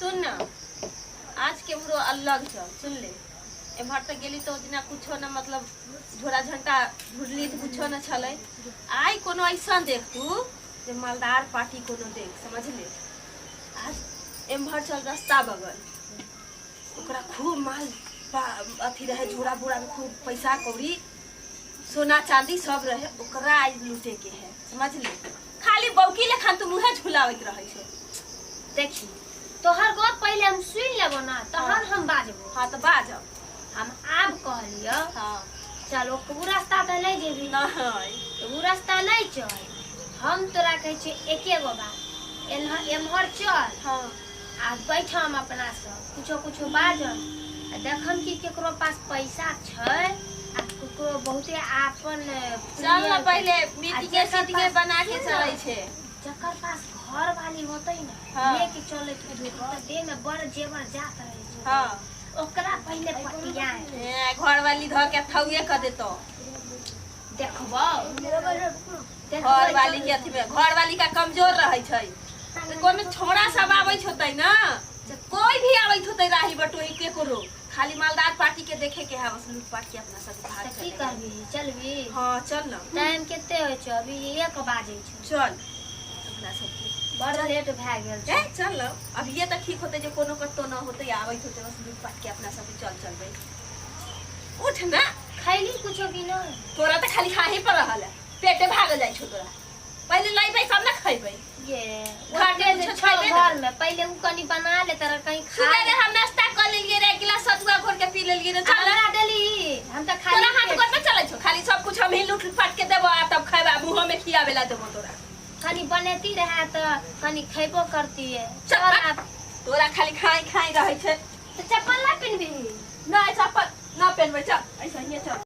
सुन न, आज केम्हरो अलग चल। सुन ले, एम्हर तऽ गेली तऽ ओदिना कुछो न, मतलब झोरा झंटा ढूँढली तऽ कुछो न छलै। आइ कोनो ऐसन देख तू जे मालदार पार्टी कोनो देख, समझली? आज एम्हर चल, रास्ता बगल। ओकरा खूब माल अथी रहे, झोरा बोरा में खूब पैसा कौड़ी, सोना चांदी सब रहे। ओकरा आज लूटे के है, समझली? खाली बौकी लेखन तू मुँहे झुलाबैत रहै छै। देखी, तोहर गप पहिले हम सुनि लेबो ना, तहन हम बाजबो। हाँ, तऽ बाजब। हम आब कहलियो। चल, ओ रास्ता तऽ नहि जेबी। नहीं। ओ रास्ता नहि चल। हम तोरा कहै छियै एके गो बात, एन्हर एम्हर चल। आ बैठम अपना सब, कुछो कुछो बाजम आ देखम कि केकरो पास पैसा छै आ केकरो बहुते आपन। चल ना, पहिले आ मीटिंगे जेकर सीटिंगे पास- बना के सुन ना, चलै छै। जकर पास घर वाली होतै ने, लेके चलैत होतै, ओकर देह में बड़ जेवर जात रहै छै। ओकरा पहिले पटियाए। ए, घरवाली धऽ के थौए कऽ देतौ। देखबौ, देखबै। घरवाली के अथी में घरवाली का कमजोर रहै छै। तऽ कोनो छोड़ा सब आबै होतै ना, से कोई भी आबैत होतै, राही बटोही केकरो, खाली मालदार पार्टी के देखे के है, बस लूटपाट के अपना सब भाग तऽ की चले के। करबी? चलबी? हाँ, चल ना। टाइम कते होइ छौ? अभी 1 बाजै छौ। चल अपना सबके। बड़ लेट भए गेल छै। ए, चल ना, अब ये तऽ ठीक होतै जे कोनो कतौ न होतै, आबैत होतै, बस लूटपाट के अपना सब चल चलबै। उठ ना। खैली कुछो कि नहि? तोरा तऽ खाली खाही पर रहल है, पेटे भागल जाइ छौ तोरा। पहिले लैबै तब ने खैबै। ये घर में ओते जे कुछो छौ खैबे ने। घर में पहिले उ कनी बना ले तर कहीं खा। सुबह हम नाश्ता कर लेलिए रे, एक गिलास सतुआ घोर के पी लेलिए रे। चल ना। हमरा देली, हम तऽ खाली तोरा हाथ पेट। गोर में चलै छौ, खाली सब कुछ हम ही लूट पाट के देबो आ तब खैबा, मुंहो में खियावे ला देबो तोरा। कनी बनेती रहे तऽ कनी खैबो करतिए। चल। चल आब। तोरा खाली खाई खाई रहै छै। तऽ चप्पल ना पिन्हबी? नहीं, चप्पल ना पहनबै, चल ऐसा ही चल।